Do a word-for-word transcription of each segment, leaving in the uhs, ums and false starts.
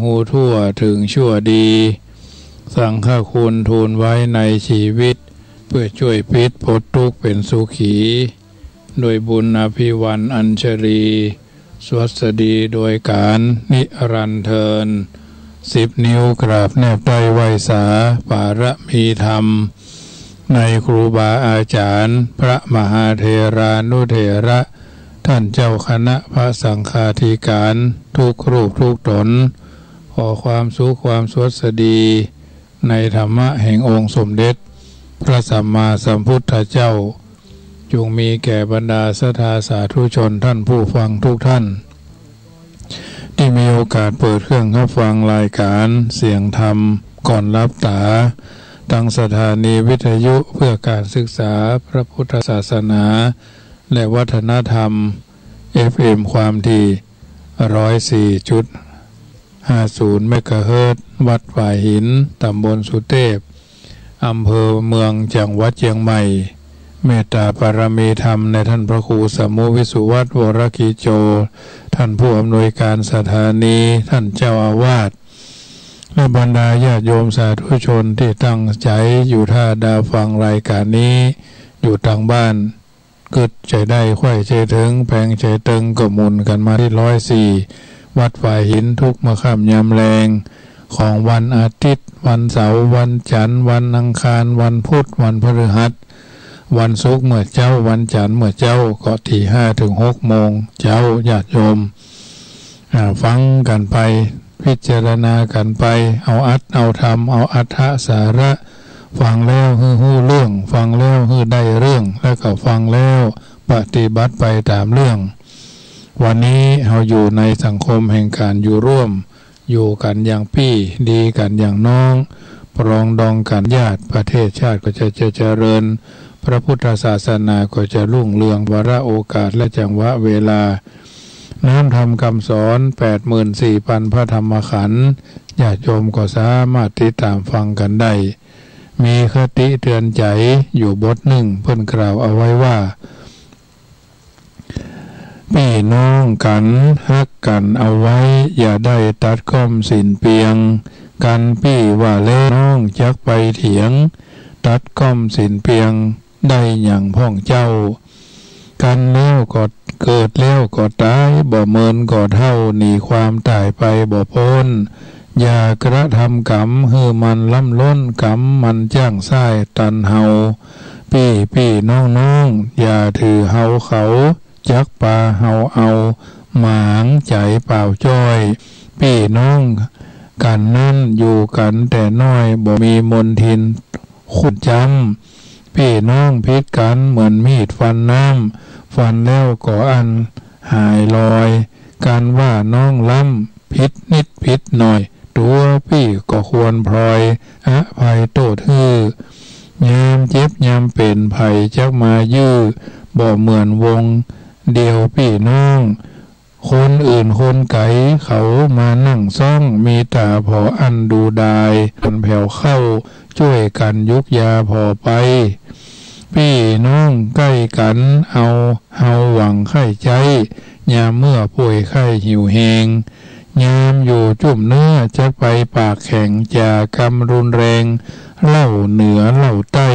ฮู้ทั่วเถิงชั่วดี สังฆคุณทูลไว้ในชีวิต เปื้อจ้วยปิดป๊นตุ๊กข์เป๋นสุขี ด้วยบุญอภิวรรณอัญชลี สวัสดีโดยก๋านนิรันดร์เทอญ สิบนิ้วกราบแนบใต้ไหว้สา ปารมีธรรม ในครูบาอาจ๋ารย์ พระมหาเถรานุเถระ ต้านเจ้าคณะพระสังฆาธิก๋าน ทุกรูปทุกต๋น ขอความสุขความสวัสดี ในธรรมะแห่งองค์สมเด็จพระสัมมาสัมพุทธเจ้า จงมีแก่บรรดาศรัทธาสาธุชนต้านผู้ฟังทุกต้าน ตี้มีโอกาสเปิดเครื่องฮับฟังรายก๋านเสียงธรรมก่อนหลับต๋า ตางสถานีวิทยุเพื่อก๋านศึกษาพระพุทธศาสนา และวัฒนธรรม เอฟเอ็ม ความถี่ ร้อยสี่จุดห้าศูนย์ เมกะเฮิรตซ์ วัดฝายหิน ต๋ำบลสุเตพ อำเภอเมือง จังหวัดเจียงใหม่ เมตตาปารมีธรรมในต้านพระครูสัมมุวิสุวัฒน์ วรกิจโจ ต้านผู้อำนวยก๋านสถานี ต้านเจ้าอาวาส และบรรดาญาติโยมสาธุชนตี้ตั้งใจ๋อยู่ต้าดาฟังรายก๋านนี้ อยู่ตางบ้าน กึ๊ดใจ๋ได้ใค่ใจ๋เถิง แผงใจ๋เติงก็หมุนกั๋นมาตี้ร้อยสี่ วัดฝายหิน ทุกเมื่อค่ำยามแลง ของวันอาทิตย์ วันเสาร์ วันจันทร์ วันอังคาร วันพุธ วันพฤหัส วันศุกร์เมื่อเจ๊า วันจันทร์เมื่อเจ๊า ก็ตี้ห้าเถิงหกโมงเจ๊า ญาติโยม อ่า ฟังกั๋นไป พิจารณากั๋นไป เอาอัตถ์เอาธรรม เอาอัตถะสาระ ฟังแล้วหื้อฮู้เรื่อง ฟังแล้วหื้อได้เรื่อง แล้วก็ฟังแล้วปฏิบัติไปต๋ามเรื่อง วันนี้เฮาอยู่ในสังคมแห่งก๋านอยู่ร่วม อยู่กั๋นอย่างปี้ ดีกั๋นอย่างน้อง ปรองดองกั๋นญาติ ประเทศชาติก็จะ จะเจริญ พระพุทธศาสนาก็จะรุ่งเรือง วาระโอกาสและจังหวะเวลา น้ำธรรมกำสอน แปดหมื่นสี่ปันพระธรรมขันธ์ ญาติโยมก็สามารถติดต๋ามฟังกั๋นได้ มีคติเตือนใจ๋อยู่บทนึ่ง เปิ้นกล่าวเอาไว้ว่า ปี้น้องกั๋นฮักกั๋นเอาไว้ อย่าได้ตัดก้อมสิ้นเปียง กั๋นปี้ว่าแล้วน้องจักไปเถียง ตัดก้อมสิ้นเปียง ได้หยังพ่องเจ้า กั๋นแล้วก็เกิดแล้วก็ต๋าย บ่เมินก็เฒ่า หนีความต๋ายไปบ่ป๊น อย่ากระทำกรรมหื้อมันล้ำล้น กรรมมันจ้างส้ายตันเฮา ปี้ปี้น้องน้อง อย่าถือเฮาเขา จักปาเฮาเอา หมางใจ๋เปล่าจ้อย ปี้น้องกั๋นนั้นอยู่กั๋นแต่น้อย บ่มีมนทิน ขุดจ้ำ ปี้น้องผิดกั๋นเหมือนมีดฟันน้ำ ฟันแล้วก็อั้นหายลอย กั๋นว่าน้องล้ำผิดนิดผิดหน่อย ตั๋วปี้ก็ควรพลอย อภัยโต้ษหื้อ ยามเจ็บยามเป๋น ใผจักมายื้อ บ่เหมือนวงเดียวปี้น้อง คนอื่นคนไก๋เขามานั่งซ้อง มีต๋าผ่ออั้นดูดาย กั๋นแผวเข้า จ้วยกั๋นยุกยาผ่อไป ปี้น้องใก้กั๋นเอา เฮาหวังใค่ใจ๊ ยามเมื่อป่วยไข้หิวแฮง ยามอยู่จุ่มเนื้อ จักไปปากแข็ง จ๋ากำรุนแรง เล่าเหนือเล่าใต้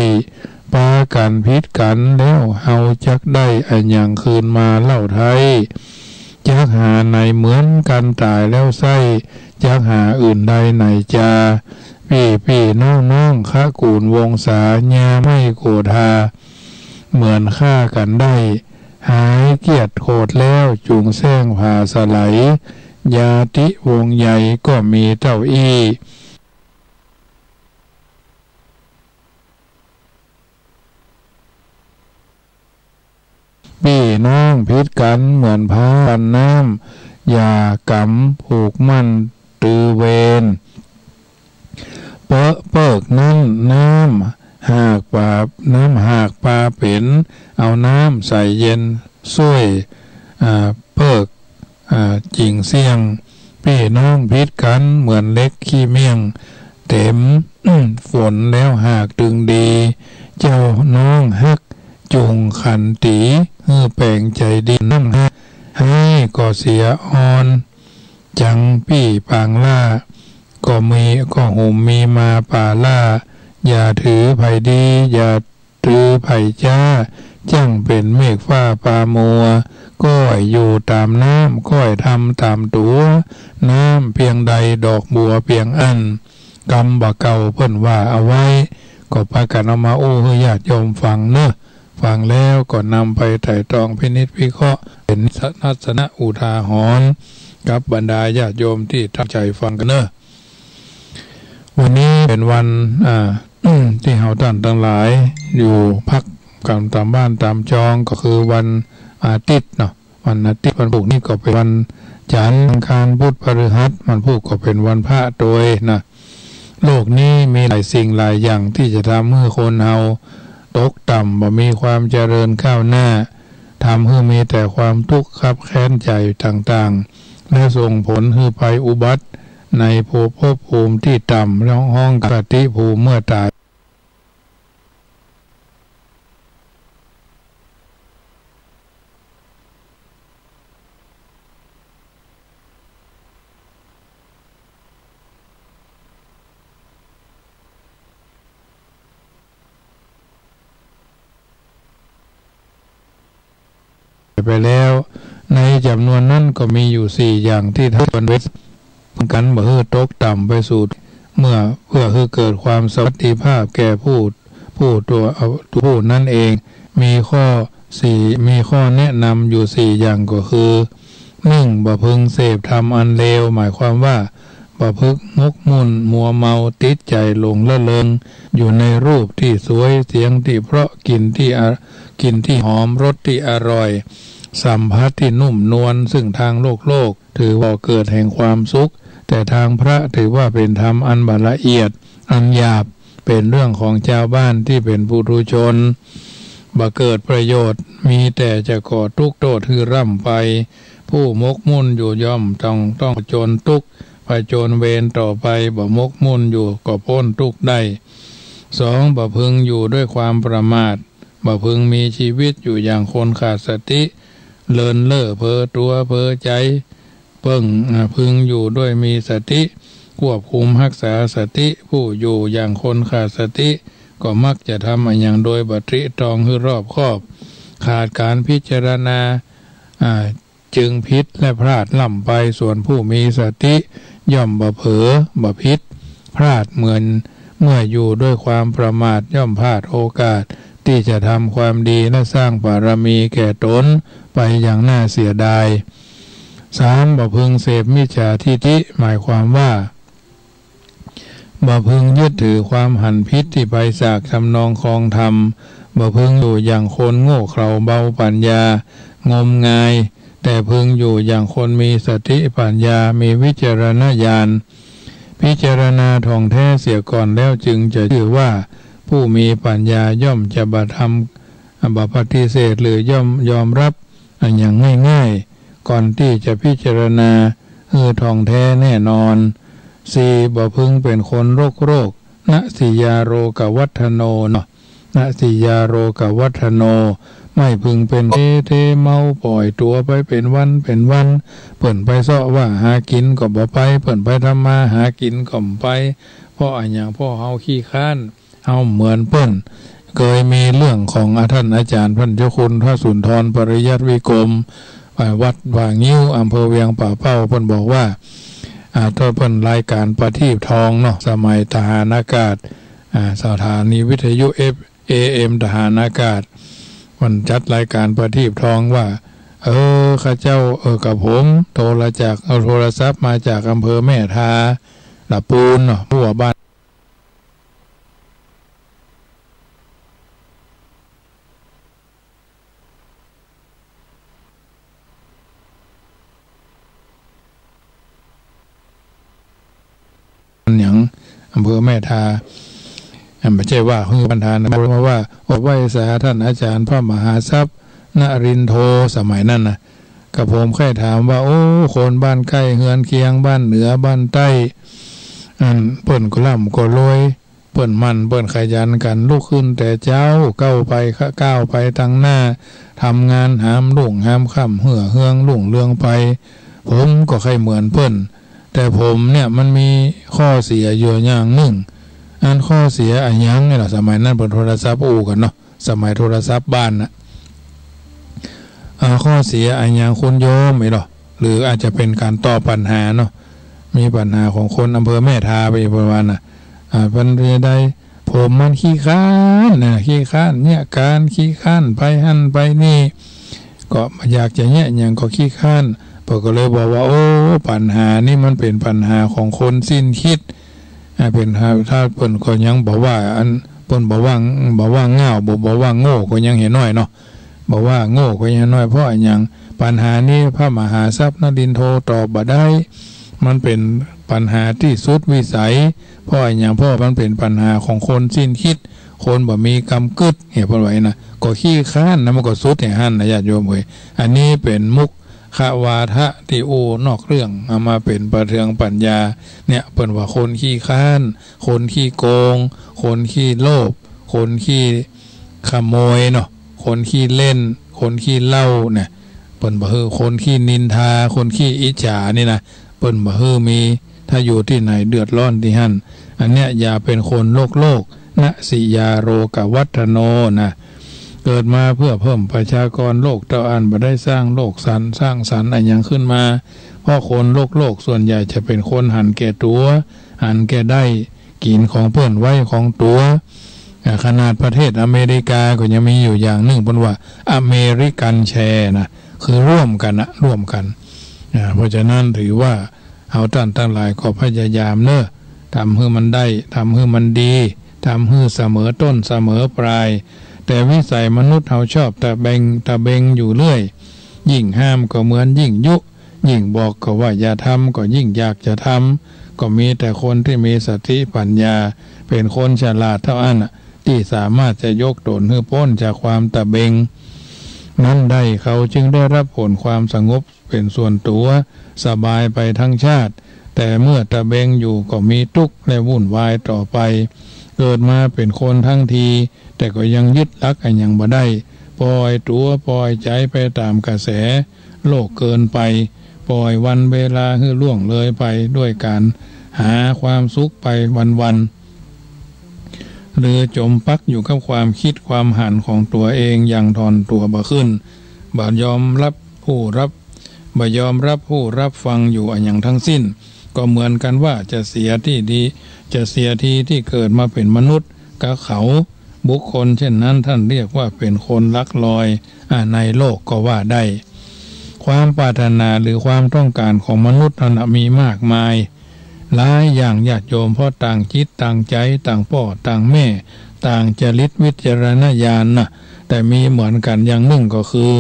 ปากั๋นผิดกั๋นแล้ว เฮาจักได้อะหยังคืนมาเล่าไท้ จักหาไหนเหมือนกั๋นต๋ายแล้วไส้ จักหาอื่นใดไหนจา ปี้ปี้น้องน้อง คะกู๋นวงศา ยาไม่โกธา เหมือนฆ่ากั๋นได้ หายเกียจโขดแล้ว จุ่งแส้งผาสะไหล ญาติวงศ์ใหญ่ก็มีเต้าอี้ ปี้น้องผิดกั๋นเหมือนผ้าปันน้ำ อย่ากำผูกมั่นตือเวร เปอะเปิ๊กนั้นน้ำหากปา น้ำหากปาเป๋น เอาน้ำใสเย็นซ่วย อ่า เปิ๊ก อ่า จิ่งเสี้ยง ปี้น้องผิดกั๋นเหมือนเหล็กขี้เมี่ยง เต็มฝนแล้วหากตึงดี เจ้าน้องฮักจุ่งขันตี๋ หื้อแป๋งใจ๋ดี น้ำฮักฮ้ายก็เสียอ่อน จังปี้ปางล้า ก็มี ก็หุมมีมาป่าล้า อย่าถือใผดี อย่าถือใผจ๊า จั้งเป๋นเมฆฟ้าปามัว ก้อยอยู่ต๋ามน้ำ ก้อยทำต๋ามตั๋ว น้ำเปียงใดดอกบัวเปียงอั้น กำบ่าเก่าเปิ้นว่าเอาไว้ ก็ปากั๋นเอามาอู้หื้อญาติโยมฟังเนาะ ฟังแล้วก็นำไปไตร่ตรองพินิจพิเคราะห์ เป๋นทัศนะอุทาหรณ์ กับบรรดาญาติโยมตี้ตั้งใจ๋ฟังกั๋นเนาะ วันนี้เป๋นวัน อ่า ตี้เฮาต้านตังหลายอยู่พักกั๋นต๋ามบ้านต๋ามจอง ก็คือวันอาทิตย์เนาะ วันอาทิตย์ วันพูกนี้ก็เป๋นวันจั๋นทร์ อังคาร พุธ พฤหัส วันพูกก็เป๋นวันพระตวยนะ โลกนี้มีหลายสิ่งหลายอย่างตี้จะทำหื้อคนเฮาตกต่ำ บ่มีความเจริญก้าวหน้า ทำหื้อมีแต่ความตุ๊กข์คับแค้นใจ๋ต่างๆ และส่งผลหื้อไปอุบัติในภพภูมิตี้ต่ำ ร้องฮ้องกับคติภูมิเมื่อต๋าย ไปแล้ว ในจ๋ำนวนนั้นก็มีอยู่สี่อย่างตี้ท่านควรเว้นกั๋น บ่หื้อตกต่ำไปสู่ เมื่อ เพื่อหื้อเกิดความสวัสดิภาพแก่ผู้ ผู้ตัว เอ่อ ผู้นั้นเอง มีข้อสี่ มีข้อแนะนำอยู่สี่อย่างก็คือ นึ่ง บ่พึงเสพธรรมอันเลว หมายความว่า บ่พึงหมกมุ่นมัวเมาติดใจ๋หลงละเริง อยู่ในรูปตี้สวย เสียงตี้เพราะ กลิ่นตี้อะ กลิ่นตี้หอม รสตี้อร่อย สัมผัสตี้นุ่มนวล ซึ่งทางโลกๆ ถือว่าเกิดแห่งความสุข แต่ทางพระถือว่าเป๋นธรรมอันบ่ละเอียด อันหยาบ เป๋นเรื่องของจาวบ้านตี้เป๋นปุถุชน บ่เกิดประโยชน์ มีแต่จะก่อตุ๊กข์โต้ษหื้อร่ำไป ผู้หมกมุ่นอยู่ย่อมต้อง ต้องผจญตุ๊กข์ ผจญเวรต่อไป บ่หมกมุ่นอยู่ก็ป๊นตุ๊กข์ได้ สอง บ่พึงอยู่ด้วยความประมาท บ่พึงมีชีวิตอยู่อย่างคนขาดสติ เลินเล่อเผลอตั๋วเผลอใจ๋ เปิ้ง อ่า พึงอยู่ด้วยมีสติ ควบคุมฮักษาสติ ผู้อยู่อย่างคนขาดสติ ก็มักจะทำอะหยังโดยบ่ตริตรองหื้อรอบคอบ ขาดก๋านพิจารณา อ่า จึงผิดและพลาดล้ำไป ส่วนผู้มีสติย่อมบ่เผลอ บ่ผิด พลาด เหมือนเมื่ออยู่ด้วยความประมาทย่อมพลาดโอกาสตี้จะทำความดีและสร้างบารมีแก่ตนไปอย่างน่าเสียดาย สาม บ่พึงเสพมิจฉาทิฏฐิ หมายความว่า บ่พึงยึดถือความหันผิดตี้ไปจากทำนองครองธรรม บ่พึงอยู่อย่างคนโง่เขลาเบาปัญญา งมงาย แต่พึงอยู่อย่างคนมีสติปัญญา มีวิจารณญาณ พิจารณาถ่องแท้เสียก่อนแล้วจึงจะชื่อว่าผู้มีปัญญา ย่อมจะบ่ทำ บ่ปฏิเสธหรือย่อมยอมรับอะหยังง่ายๆ ก่อนตี้จะพิจารณาหื้อถ่องแท้แน่นอน สี่ บ่พึงเป๋นคนรกโรค นสิยาโรกวัตถโน เนาะ นสิยาโรกวัตถโน ไม่พึงเป๋นเทเทเมาป่อยตั๋วไปเป๋นวันเป๋นวัน เปิ้นไปเซาะว่าหากิ๋นก็บ่ไป เปิ้นไปทำมาหากิ๋นก็บ่ไป เพราะอะหยัง เพราะเฮาขี้คร้าน เฮาเหมือนเปิ้น เกยมีเรื่องของอา ท่านอาจ๋ารย์พระเจ้าคุณพระสุนทรปริยัติวิกรม อ่า วัดป่างิ้ว อำเภอเวียงป่าเป้า เปิ้นบอกว่า อ่า ต๋อนเปิ้นรายก๋านประทีปทองเนาะ สมัยทหารอากาศ อ่า สถานีวิทยุ เอฟ เอเอ็ม ทหารอากาศ เปิ้นจัดรายก๋านประทีปทองว่า เออ ข้าเจ้า เออ กับผมโทรจาก เอาโทรศัพท์มาจากอำเภอแม่ทา ละปูนเนาะ หัวบ้าน หยัง อำเภอแม่ทา อ่ะ บ่ใจ้ว่า ฮือ บ้านทานะ เพราะว่า ออกไหว้สาท่านอาจ๋ารย์พระมหาทรัพย์ นรินทโธ สมัยนั้นนะ กระผมใค่ถามว่า โอ้ คนบ้านใก้เฮือนเคียง บ้านเหนือ บ้านใต้ อัน เปิ้นก็ร่ำก็รวย เปิ้นหมั่นเปิ้นขยันกั๋น ลุกขึ้นแต่เจ๊า ก้าวไป ก้าวไปตังหน้า ทำงานหามรุ่งหามค่ำ เหื้อเฮืองรุ่งเรืองไป ผมก็ใค่เหมือนเปิ้น แต่ผมเนี่ยมันมีข้อเสียอยู่อย่างนึ่ง อันข้อเสียอะหยังนี่ล่ะ สมัยนั้นเปิ้นโทรศัพท์อู้กั๋นเนาะ สมัยโทรศัพท์บ้านน่ะ อ่า ข้อเสียอะหยังคุณโยมนี่หรอ หรืออาจจะเป๋นก๋านตอบปัญหาเนาะ มีปัญหาของคนอำเภอแม่ทาไปอีกประมาณน่ะ อ่า เปิ้นจะได้ ผมมันขี้คร้านนะ ขี้คร้านเยียะก๋าน ขี้คร้านไปหั้นไปนี่ ก็บ่อยากจะเยียะหยังก็ขี้คร้าน เปิ้นก็เลยบอกว่า โอ้ ปัญหานี้มันเป๋นปัญหาของคนสิ้นคิด อ่า เป๋นหา ถ้าเปิ้นก็ยังบ่ว่า อัน เปิ้นบ่ว่า บ่ว่าง่าว บ่ บ่ว่าโง่ก็ยังเหียน้อยเนาะ บ่ว่าโง่ก็ยังน้อย เพราะอะหยัง ปัญหานี้พระมหาทรัพย์นลินโทตอบบ่ได้ มันเป๋นปัญหาตี้สุดวิสัย เพราะอะหยัง เพราะมันเป๋นปัญหาของคนสิ้นคิด คนบ่มีกำกึ๊ด เนี่ย เปิ้นว่าอี้นะ ก็ขี้คร้านนะ มันก็สุดอย่างหั้นนะ ญาติโยมเอ๋ย อันนี้เป๋นมุขวาทะตี้อู้นอกเรื่อง เอามาเป๋นประเทืองปัญญา เนี่ย เปิ้นว่าคนขี้คร้าน คนขี้โกง คนขี้โลภ คนขี้ขโมยเนาะ คนขี้เล่น คนขี้เหล้าเนี่ย เปิ้นบ่หื้อ คนขี้นินทา คนขี้อิจฉานี่นะ เปิ้นบ่หื้อมี ถ้าอยู่ตี้ไหนเดือดร้อนตี้หั้น อันเนี้ยอย่าเป๋นคนโลกโลก นสิยาโรกวัตถโนนะ เกิดมาเพื่อเพิ่มประชากรโลก เต้าอั้นบ่ได้สร้างโลกสรรค์ สร้างสรรค์อะหยังขึ้นมา เพราะคนโลกโลกส่วนใหญ่จะเป๋นคนหันแก่ตั๋ว หันแก่ได้ กิ๋นของเปิ้นไว้ของตั๋ว อ่า ขนาดประเทศอเมริกาก็ยังมีอยู่อย่างนึ่ง เปิ้นว่าอเมริกันแชร์นะ คือร่วมกั๋นนะ ร่วมกั๋น อ่า เพราะฉะนั้นถือว่าเฮาต้านตังหลายก็พยายามเน่อ ทำหื้อมันได้ ทำหื้อมันดี ทำหื้อเสมอต้นเสมอปลาย แต่วิสัยมนุษย์เฮาชอบตะเบง ตะเบงอยู่เรื่อย ยิ่งห้ามก็เหมือนยิ่งยุ ยิ่งบอกก็ว่าอย่าทำ ก็ยิ่งอยากจะทำ ก็มีแต่คนตี้มีสติปัญญา เป๋นคนฉลาดเต้าอั้นน่ะ ตี้สามารถจะยกตนหื้อป๊นจากความตะเบงนั้นได้ เขาจึงได้รับผลความสงบเป๋นส่วนตั๋ว สบายไปทั้งชาติ แต่เมื่อตะเบงอยู่ก็มีตุ๊กข์และวุ่นวายต่อไป เกิดมาเป๋นคนทั้งที แต่ก็ยังยึดหลักอะหยังบ่ได้ ปล่อยตั๋วปล่อยใจ๋ไปต๋ามกระแส โลกเกินไป ปล่อยวันเวลาหื้อล่วงเลยไปด้วยก๋านหาความสุขไปวันๆ หรือจ๋มปักอยู่กับความกึ๊ดความหันของตั๋วเอง ยังถ่อนตั๋วบ่ขึ้น บ่ยอมรับผู้รับ บ่ยอมรับผู้รับฟังอยู่อะหยังทั้งสิ้น ก็เหมือนกั๋นว่าจะเสียตี้ดี จะเสียทีตี้เกิดมาเป๋นมนุษย์กับเขา บุคคลเช่นนั้นต้านเรียกว่าเป๋นคนลักลอย อ่า ในโลกก็ว่าได้ ความปรารถนาหรือความต้องก๋านของมนุษย์นั้นน่ะมีมากมาย หลายอย่างญาติโยม เพราะต่างจิตต่างใจ๋ ต่างป้อต่างแม่ ต่างจริตวิจารณญาณนะ แต่มีเหมือนกั๋นอย่างนึ่งก็คือ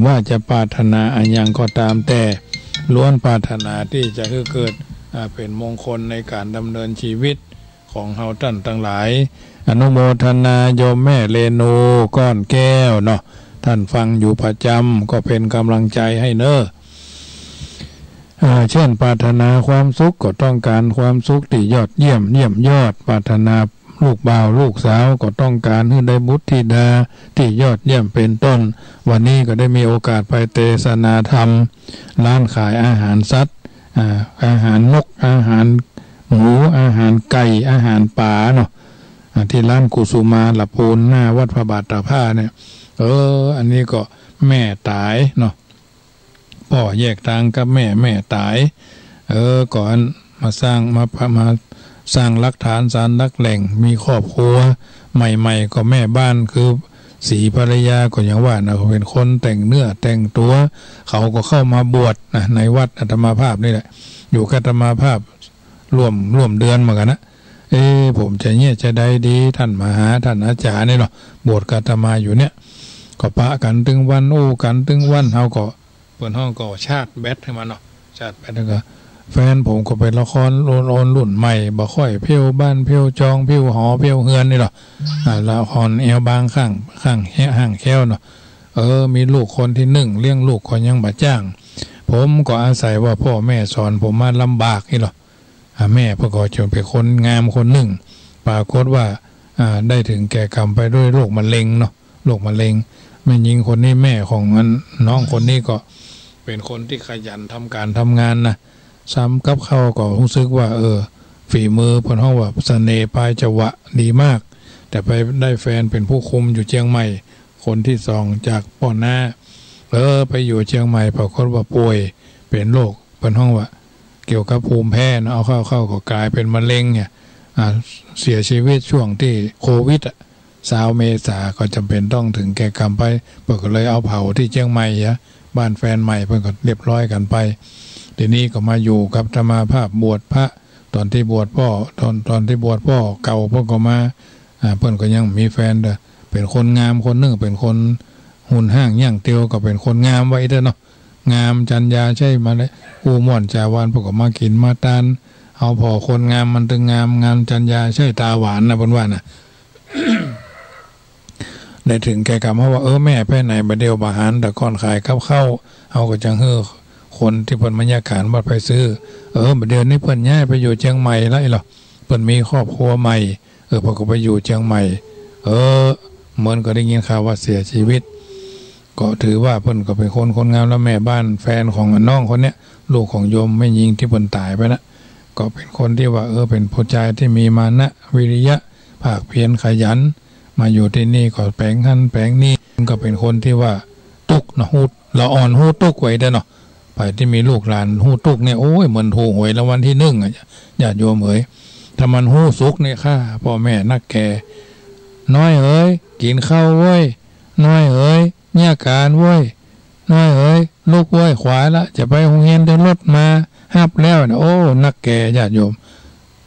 ว่าจะปรารถนาอะหยังก็ต๋ามแต่ ล้วนปรารถนาตี้จะหื้อเกิด อ่า เป๋นมงคลในก๋านดำเนินชีวิต ของเฮาต้านตังหลาย อนุโมทนาโยมแม่เรนูก้อนแก้วเนาะ ต้านฟังอยู่ประจ๋ำ ก็เป๋นก๋ำลังใจ๋หื้อเน่อ อ่า เช่น ปรารถนาความสุขก็ต้องก๋านความสุขตี้ยอดเยี่ยม เยี่ยมยอด ปรารถนาลูกบ่าวลูกสาวก็ต้องก๋านหื้อได้บุตรธิดาตี้ยอดเยี่ยมเป๋นต้น วันนี้ก็ได้มีโอกาสไปเตสนาธรรม ร้านขายอาหารสัตว์ อ่า อาหารนก อาหารหมู อาหารไก่ อาหารป๋าเนาะ อ่า ตี้ร้านกุสุมาละปูน หน้าวัดพระบาทตากผ้าเนี่ย เออ อันนี้ก็แม่ต๋ายเนาะ ป้อแยกตางกับแม่ แม่ต๋าย เออ ก็อันมาสร้าง มา มาสร้างหลักฐานสารหลักแหล่ง มีครอบครัวใหม่ๆ ก็แม่บ้านคือศรีภรรยาก็อย่างว่านะ เขาเป๋นคนแต่งเนื้อแต่งตั๋ว เขาก็เข้ามาบวชนะ ในวัดอาตมาภาพนี่แหละ อยู่กับอาตมาภาพร่วม ร่วมเดือนเหมือนกั๋นนะ เอ๊ะ ผมจะเยียะจาใดดี ต้านมหา ต้านอาจ๋ารย์นี่เนาะ บวชกับอาตมาอยู่เนี่ย ก็ปะกั๋นตึงวัน อู้กั๋นตึงวัน เฮาก็ เปิ้นฮ้องก็ชาร์จแบตหื้อมันเนาะ ชาร์จแบตแล้วก็ แฟนผมก็เป๋นละครโอนๆ รุ่นใหม่ บ่ค่อยเผี้ยวบ้านเผี้ยวจอง เผี้ยวหอเผี้ยวเฮือนนี่หรอก อ่า ละครแอวบางข้าง ข้างแฮ- ห้างแค้วเนาะ เออ มีลูกคนตี้นึ่ง เลี้ยงลูกก็ยังบ่จ้าง ผมก็อาศัยว่าป้อแม่สอนผมมาลำบากนี่หรอก อ่า แม่เปิ้นก็จะเป๋นคนงามคนนึ่ง ปรากฏว่า อ่า ได้ถึงแก่กรรมไปด้วยโรคมะเร็งเนาะ โรคมะเร็ง แม่ญิงคนนี้ แม่ของอันน้องคนนี้ก็ เป๋นคนตี้ขยันทำก๋านทำงานนะ ซ้ำกับข้าวก็ฮู้สึกว่า เออ ฝีมือเปิ้นฮ้องว่าเสน่ห์ปลายจวักดีมาก แต่ไปได้แฟนเป๋นผู้คุมอยู่เจียงใหม่ คนตี้สองจากป้อหน้า เออ ไปอยู่เจียงใหม่ ปรากฏว่าป่วย เป๋นโรค เปิ้นฮ้องว่าเกี่ยวกับภูมิแพ้นะ เอาเข้าๆ ก็ก๋ายเป๋นมะเร็งเนี่ย อ่า เสียชีวิตช่วงตี้โควิดอะ ซาวเมษาก็จ๋ำเป๋นต้องเถิงแก่กรรมไป เปิ้นก็เลยเอาเผาตี้เจียงใหม่เหีย บ้านแฟนใหม่เปิ้นก็เรียบร้อยกั๋นไป ทีนี้ก็มาอยู่กับอาตมาภาพบวชพระ ต๋อนตี้บวชป้อ ต๋อน ต๋อนตี้บวชป้อเก่าเปิ้นก็มา อ่า เปิ้นก็ยังมีแฟนเต๊อะ เป๋นคนงามคนนึ่ง เป๋นคนหุ่นห้างย่างเตียว ก็เป๋นคนงามว่าอี้เต๊อะเนาะ งามจรรยาใช้มาเลย อู้ม่วนจาหวาน เปิ้นก็มากิ๋นมาตาน เอาผ่อคนงามมันตึงงาม งามจรรยาใช้ต๋าหวานนะ เปิ้นว่านะ ได้เถิงแก่กรรม เฮาว่า เออ แม่ไปไหน บ่าเดี่ยวบ่หัน แต่ก่อนขายกับข้าว เฮาก็จั่งหื้อคนตี้เปิ้นมาเยียะก๋านวัดไปซื้อ เออ บ่าเดี่ยวนี้เปิ้นย้ายไปอยู่เจียงใหม่แล้วอี้หรอ เปิ้นมีครอบครัวใหม่ เออ เปิ้นก็ไปอยู่เจียงใหม่ เออ เหมือนก็ได้ยินข่าวว่าเสียชีวิต ก็ถือว่าเปิ้นก็เป๋นคน คนงาม แล้วแม่บ้านแฟนของน้องคนเนี้ย ลูกของโยมแม่ญิงตี้เปิ้นต๋ายไปนะ ก็เป๋นคนตี้ว่า เออ เป๋นผู้จายตี้มีมานะ วิริยะ ภาคเพียรขยัน มาอยู่ตี้นี่ก็แป๋งหั้นแป๋งนี่ ก็เป๋นคนตี้ว่าตุ๊กข์เนาะ ฮู้ ละอ่อนฮู้ตุ๊กข์ไว้เต๊อะเนาะ ใผตี้มีลูกหลานฮู้ตุ๊กข์เนี่ย โอ้ย เหมือนถูกหวยรางวัลตี้นึ่งอะ ญาติโยมเอ๋ย ถ้ามันฮู้สุขเนี่ย ข้าป้อแม่นักแก่ น้อยเอ๋ย กิ๋นข้าวเว้ย น้อยเอ๋ย เยียะก๋านเว้ย น้อยเอ๋ย ลุกเว้ย ขวายละ จะไปโฮงเฮียน เดี๋ยวรถมาฮับแล้วนะ โอ้ นักแก่ญาติโยม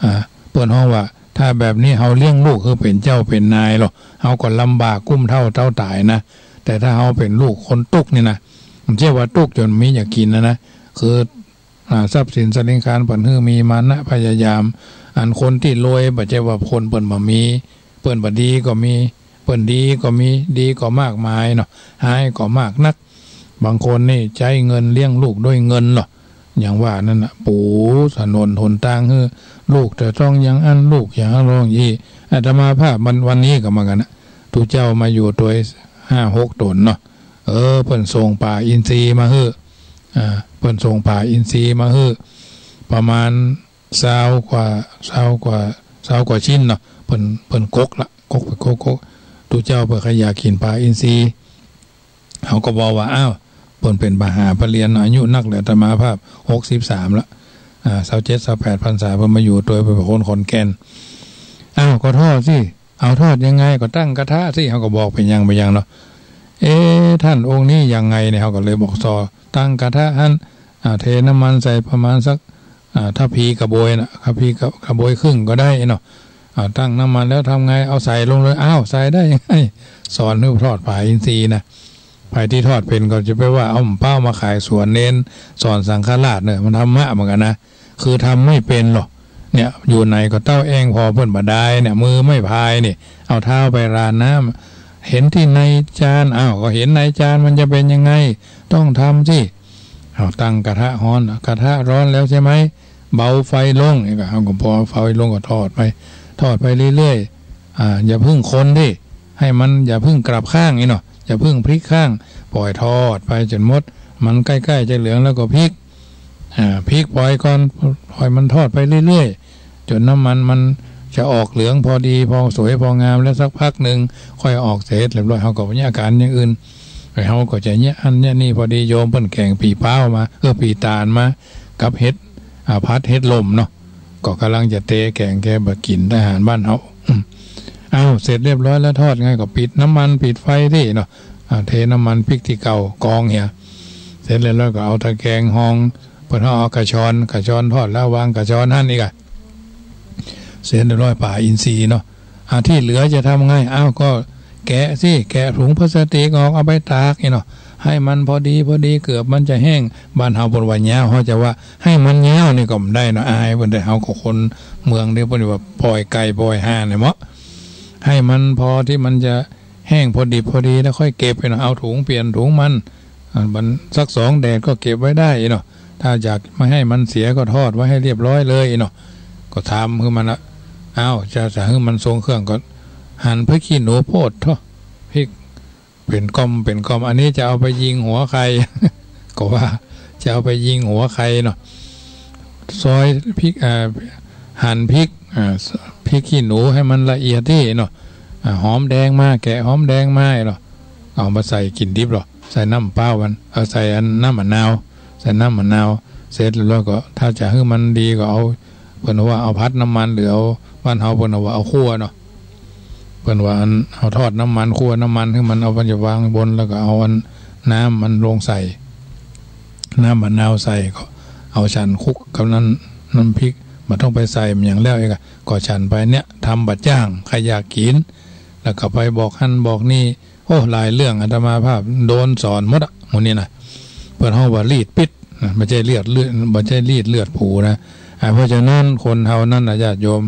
อ่า เปิ้นฮ้องว่า ถ้าแบบนี้เฮาเลี้ยงลูกหื้อเป๋นเจ้าเป๋นนายหรอ เฮาก็ลำบากกุ้มเถ้าเต้าต๋ายนะ แต่ถ้าเฮาเป๋นลูกคนตุ๊กข์นี่นะ บ่ใจ้ว่าตุ๊กข์จ๋นบ่มีจะกิ๋นนะนะ คือ อ่า ทรัพย์สินสะหลิงคารเปิ้นหื้อมี มานะพยายาม อันคนตี้รวย บ่ใจ้ว่าคนเปิ้นบ่มี เปิ้นบ่ดีก็มี เปิ้นดีก็มี ดีก็มากมายเนาะ ฮ้ายก็มากนัก บางคนนี่ใจ๊เงินเลี้ยงลูกด้วยเงินเนาะ อย่างว่านั่นน่ะ ปูถนนหนตางหื้อลูก แต่ต้องอย่างอั้น ลูกอย่างอั้น ร้องอี้ อาตมาภาพมัน วันนี้ก็เหมือนกั๋นนะ ตุ๊เจ้ามาอยู่ตวยห้าหกต๋นเนาะ เออ เปิ้นส่งป๋าอินทรีมาหื้อ อ่า เปิ้นส่งป๋าอินทรีมาหื้อ ประมาณซาวกว่า ซาวกว่า ซาวกว่าชิ้นเนาะ เปิ้น เปิ้นกกละ กกไปกก กก ตุ๊เจ้าเปิ้นใค่อยากกิ๋นป๋าอินทรี เฮาก็บอกว่า อ้าว เปิ้นเป๋นมหาปริญญา อายุนักแล้ว อาตมาภาพหกสิบสามละ อ่า ซาวเจ็ด ซาวแปดพรรษา เปิ้นมาอยู่ตวย เปิ้นเป๋นคนขอนแก่น อ้าว ก็ทอดสิ เอาทอดยังไง ก็ตั้งกระทะสิ เฮาก็บอกไปอย่างไปอย่างเนาะ เอ๊ะ ท่านองค์นี้ยังไงเนี่ย เฮาก็เลยบอกซอ ตั้งกระทะหั้น อ่า เทน้ำมันใส่ประมาณสัก อ่า ถ้าพีกระบวยน่ะ ถ้าพีกระ กระบวยครึ่งก็ได้เนาะ อ่า ตั้งน้ำมันแล้วทำไง เอาใส่ลงเลย อ้าว ใส่ได้ยังไง สอนหื้อทอดป๋าอินทรีนะ ใผตี้ทอดเป๋นก็จะไปว่า เอาเป้ามาขายสวนเณร สอนสังฆราชเนี่ย มันธรรมะเหมือนกั๋นนะ คือทำไม่เป๋นหรอก เนี่ย อยู่ไหนก็เต้าแอ้ง ผ่อเปิ้นบ่ดายเนี่ย มือไม่พายนี่ เอาเท้าไปราดน้ำ เห็นตี้ในจาน อ้าว ก็เห็นในจาน มันจะเป๋นยังไง ต้องทำสิ เอาตั้งกระทะฮ้อน กระทะร้อนแล้วใช่ไหม เบาไฟลง นี่ก็ เฮาก็เบาไฟลงก็ทอดไป ทอดไปเรื่อยๆ อ่า อย่าเพิ่งคนดิ ให้มันอย่าเพิ่งกลับข้างนี่เนาะ อย่าเพิ่งพลิกข้าง ปล่อยทอดไปจ๋นหมด มันใก้ๆ จะเหลืองแล้วก็พลิก อ่า พลิกปล่อยก่อน ปล่อยมันทอดไปเรื่อยๆ จ๋นน้ำมันมันจะออกเหลืองพอดี พอสวยพองาม แล้วสักพักนึ่งค่อยออก เสร็จเรียบร้อย เฮาก็บ่มีอาก๋านอย่างอื่น เฮาก็จะเยียะอั้นเยียะนี่ พอดีโยมเปิ้นแก๋งปี่ป๊าวมา เออ ปี่ต๋านมา กับเห็ด อ่า ผัดเห็ดลมเนาะ ก็ก่ำลังจะเตะแก๋งแก่บ่ากิ๋นอาหารบ้านเฮา อืม อ้าว เสร็จเรียบร้อยแล้ว ทอดไง ก็ปิดน้ำมันปิดไฟตี้เนาะ อ่า เทน้ำมันปิ๊กตี้เก่ากองเหีย เสร็จเรียบร้อยก็เอาตะแกรงฮอง เปิ้นเอากระชอน กระชอนทอดแล้ววางกระชอนหั้นอีกอะ เสร็จเรียบร้อยป๋าอินทรีเนาะ อ่า ที่เหลือจะทำไง อ้าว ก็แกะสิ แกะถุงพลาสติกออก เอาไปตากนี่เนาะ ให้มันพอดีพอดี เกือบมันจะแห้ง บ้านเฮาเปิ้นว่าเยียว เฮาจะว่าให้มันเยียวนี่ก็บ่ได้เนาะ อายเปิ้น แต่เฮาก็คนเมืองเดียว เปิ้นว่าปล่อยไก่ปล่อยห่านเนี่ยเหมาะ ให้มันพอตี้มันจะแห้งพอดิบพอดีแล้วค่อยเก็บไปเนาะ เอาถุงเปลี่ยนถุงมัน อ่า มันสักสองแดดก็เก็บไว้ได้เนาะ ถ้าอยากไม่ให้มันเสียก็ทอดไว้ให้เรียบร้อยเลยเนาะ ก็ทำหื้อมันละ อ้าว จะ จะหื้อมันทรงเครื่องก็หั่นพริกขี้หนู โพดโธ่ พริกเป๋นก้อมเป๋นก้อม อันนี้จะเอาไปยิงหัวใคร ก็ว่าจะเอาไปยิงหัวใครเนาะ ซอยพริก อ่า หั่นพริก อ่า พริกขี้หนูให้มันละเอียดตี้เนาะ อ่า หอมแดงมา แกะหอมแดงมาเนาะ เอามาใส่กิ๋นดิบเหรอ ใส่น้ำเปล่ามัน เอาใส่อันน้ำมะนาว ใส่น้ำมะนาว เสร็จแล้วก็ถ้าจะหื้อมันดีก็เอา เปิ้นว่าเอาผัดน้ำมัน หรือเอา บ้านเฮาเปิ้นว่าเอาคั่วเนาะ เปิ้นว่าอันเอาทอดน้ำมัน คั่วน้ำมันหื้อมัน เอามันจะวางบน แล้วก็เอาอันน้ำมันลงใส่ น้ำมะนาวใส่ ก็เอาฉันคลุกกับนั้น น้ำพริก บ่ต้องไปใส่มันหยังแล้วเองอะ ก็ฉันไปเนี่ย ทำบ่จ้าง ใผอยากกิ๋น แล้วก็ไปบอกหั้นบอกนี่ โอ้ หลายเรื่องอาตมาภาพโดนสอนหมดอะ หมู่นี้นะ เปิ้นฮ้องว่าลีดปิ๊ดนะ บ่ใจ้เลียดเลือด บ่ใจ้ลีดเลือดผูนะ อ่า เพราะฉะนั้นคนเฮานั้นนะญาติโยม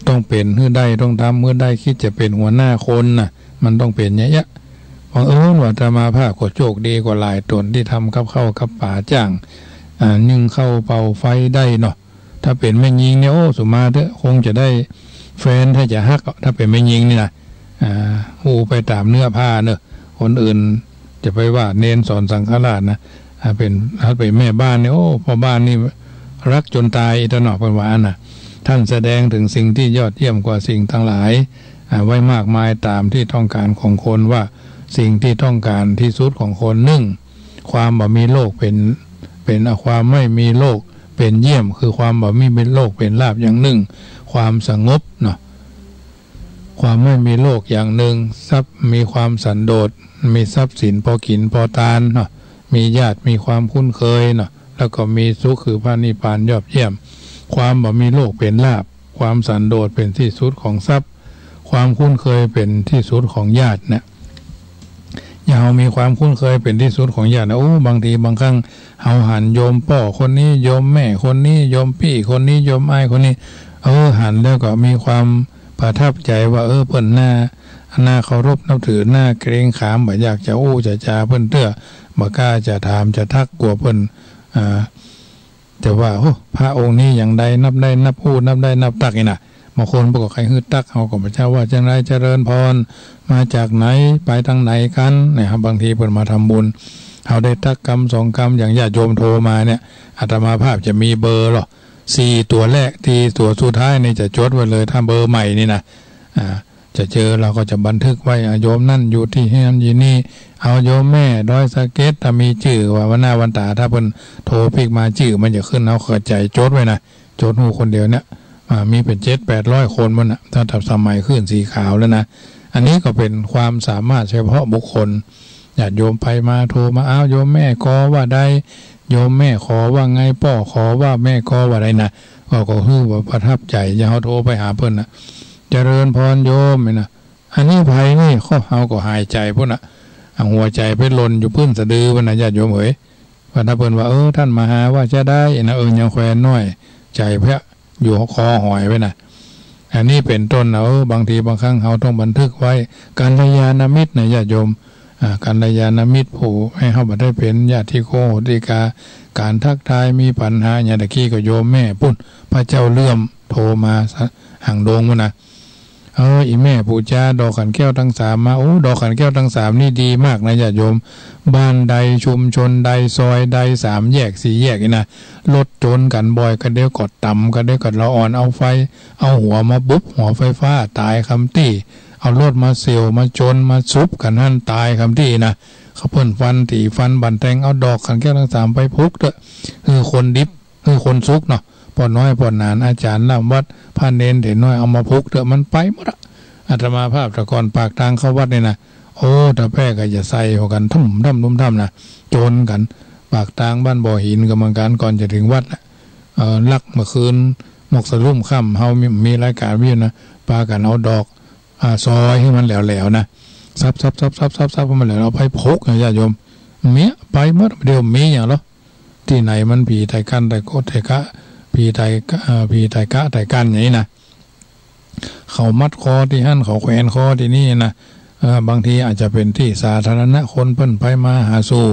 ต้องเป๋นหื้อได้ ต้องทำหื้อได้ คิดจะเป๋นหัวหน้าคนนะ มันต้องเป๋นอย่างเงี้ย บังเอิญว่าอาตมาภาพก็โชคดีกว่าหลายต๋นตี้ทำกับข้าวกับป๋าจ้าง อ่า นึ่งข้าวเป่าไฟได้เนาะ ถ้าเป๋นแม่ญิงเนี่ย โอ้ สุมาเต๊อะ คงจะได้แฟนถ้าจะฮักอะ ถ้าเป๋นแม่ญิงนี่นะ อ่า ฮู้ไปต๋ามเนื้อผ้าเนอะ คนอื่นจะไปว่าเณรสอนสังฆราชนะ อ่า เป๋น ถ้าเป๋นแม่บ้านเนี่ย โอ้ พ่อบ้านนี่ฮักจ๋นต๋ายอีตะเนาะ เปิ้นว่าอั้นนะ ท่านแสดงถึงสิ่งที่ยอดเยี่ยมกว่าสิ่งทั้งหลาย อ่า ไว้มากมายต๋ามที่ต้องก๋านของคน ว่าสิ่งที่ต้องก๋านตี้สุดของคน นึ่ง ความบ่มีโรคเป๋น เป๋น ความไม่มีโรคเป๋นเยี่ยม คือความบ่มีโรคเป๋นลาภอย่างนึ่ง ความสงบเนาะ ความไม่มีโรคอย่างนึ่ง ทรัพย์ มีความสันโดษ มีทรัพย์สินพอกิ๋นพอตานเนาะ มีญาติ มีความคุ้นเคยเนาะ แล้วก็มีสุขคือพระนิพพานยอดเยี่ยม ความบ่มีโรคเป๋นลาภ ความสันโดษเป๋นตี้สุดของทรัพย์ ความคุ้นเคยเป๋นตี้สุดของญาติเนี่ย อย่างเฮามีความคุ้นเคยเป๋นตี้สุดของญาตินะ โอ้ บางทีบางครั้งเฮาหันโยมป้อคนนี้ โยมแม่คนนี้ โยมปี้คนนี้ โยมอ้ายคนนี้ เออ หันแล้วก็มีความประทับใจ๋ว่า เออ เปิ้นน่า น่าเคารพนับถือ น่าเกรงขาม บ่อยากจะอู้จะจ๋าเปิ้นเตื้อ บ่กล้าจะถามจะทัก กั๋วเปิ้น อ่า จะว่า โอ้ พระองค์นี้อย่างใด นับได้นับอู้ นับได้นับตักนี่นะ บางคนเปิ้นก็ใค่หื้อตัก เฮาก็บ่จักว่าจั่งใด เจริญพร มาจากไหน ไปตางไหนกั๋น เนี่ยครับ บางทีเปิ้นมาทำบุญ เฮาได้ตักกำสองกำ อย่างญาติโยมโทรมาเนี่ย อาตมาภาพจะมีเบอร์หรอก สี่ตั๋วแรก ตี้ตั๋วสุดท้ายนี่จะจดไว้เลย ถ้าเบอร์ใหม่นี่นะ อ่า จะเจอ เฮาก็จะบันทึกไว้ อ่า โยมนั่นอยู่ตี้หั้นตี้นี่ เอาโยมแม่ดอยสะเก็ด ถ้ามีจื้อว่าวันหน้าวันต๋า ถ้าเปิ้นโทรปิ๊กมาจื้อมันจะขึ้น เฮาก็ใจ๋จดไว้นะ จดฮู้คนเดียวเนี่ย อ่า มีเป๋นเจ็ดแปดร้อยคนหมดน่ะ ตั้งแต่สมัยคลื่นสีขาวแล้วนะ อันนี้ก็เป๋นความสามารถเฉพาะบุคคล ญาติโยมไปมาโทรมา อ้าว โยมแม่กอว่าใด โยมแม่ขอว่าไง ป้อขอว่า แม่กอว่าใดนะ ก็ ก็คือว่าประทับใจ๋ อย่างเฮาโทรไปหาเปิ้นน่ะ เจริญพรโยม นี่นะ อันนี้ใผนี่ ก็เฮาก็หายใจ๋ปุ้นน่ะ อ่ะ หัวใจ๋ไปหล่นอยู่ปื้นสะดือปุ้นน่ะ ญาติโยมเหย ว่าถ้าเปิ้นว่า เออ ต้านมหาว่าจะใดนะ เออ ยังแควนน้อย ใจ๋เปียะ อยู่คอหอยไว้นะ อันนี้เป๋นต้นนะ เออ บางทีบางครั้งเฮาต้องบันทึกไว้ กัลยาณมิตรนะญาติโยม อ่า กัลยาณมิตรผู้หื้อเฮาบ่ได้เป๋นญาติโกโหติกา ก๋านทักทาย มีปัญหาหยัง ตะกี้ก็โยมแม่ปุ้น พระเจ้าเลื่อมโทรมาสะ หางดงปุ้นนะ เออ อี่แม่ ปู๋จาดอกขันแก้วตังสามมา โอ้ ดอกขันแก้วตังสามนี่ดีมากนะญาติโยม บ้านใด ชุมชนใด ซอยใด สามแยก สี่แยกนี่นะ รถจนกั๋นบ่อย กะเดี่ยวก็ต๋ำ กะเดี่ยวก็ละอ่อน เอาไฟ เอาหัวมาบุบ หัวไฟฟ้า ต๋ายกำตี้ เอารถมาเสี่ยว มาจน มาสุบกั๋นหั้น ต๋ายกำตี้นะ เขาเปิ้นฟันตี๋ฟันบั่นแตง เอาดอกขันแก้วตังสามไปผุกเต๊อะ หื้อคนดิบ หื้อคนสุกเนาะ ป้อน้อยป้อหนาน อาจ๋ารย์ล้ำวัด พระเณรเถรน้อย เอามาผุกเต๊อะ มันไปหมดอะ อาตมาภาพแต่ก่อนปากตางเข้าวัดนี่นะ โอ้ ตะแป๊ก็จะใส่หัวกั๋น ทุ่มท่ำทุ่มท่ำนะ จนกั๋น ปากตางบ้านบ่อหินก็เหมือนกั๋น ก่อนจะเถิงวัดน่ะ เอ่อ ลักเมื่อคืน มกสลุ่มค่ำ เฮามี มีรายก๋านวิทยุนะ ปากั๋นเอาดอก อ่า ซอยหื้อมันแหลวๆ นะ สับๆ ๆ ๆ ๆ หื้อมันแหลว เอาไปผุกนะญาติโยม เมี้ยไปหมด เดี๋ยวมีอย่างเหรอ ตี้ไหนมันผีไตกั๋นไตโกะไตกะ ผีไตกะ เอ่อ ผีไตกะไตกั๋นอย่างนี้นะ เขามัดคอตี้หั้น เขาแขวนคอตี้นี่นะ เออ บางทีอาจจะเป๋นตี้สาธารณะ คนเปิ้นไปมาหาสู่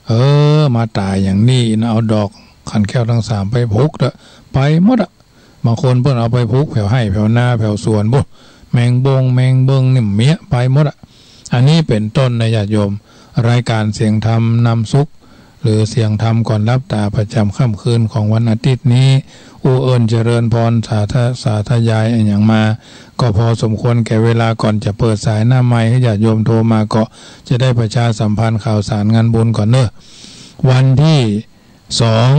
เออ มาต๋ายอย่างนี้นะ เอาดอกขันแก้วตังสามไปผุกเต๊อะ ไปหมดอะ บางคนเปิ้นเอาไปผุกแผวไฮ่แผวนาแผวสวนปุ้น แมงบงแมงเบิ่งนี่เมี้ยไปหมดอะ อันนี้เป๋นต้นนะญาติโยม รายก๋านเสียงธรรมนำสุข หรือเสียงธรรมก่อนหลับต๋าประจ๋ำค่ำคืนของวันอาทิตย์นี้ อู้เอิ้นเจริญพร สาธ- สาธยายอะหยังมา ก็พอสมควรแก่เวลา ก่อนจะเปิดสายหน้าไมค์หื้อญาติโยมโทรมา ก็จะได้ประชาสัมพันธ์ข่าวสารงานบุญก่อนเนาะ วันตี้สอง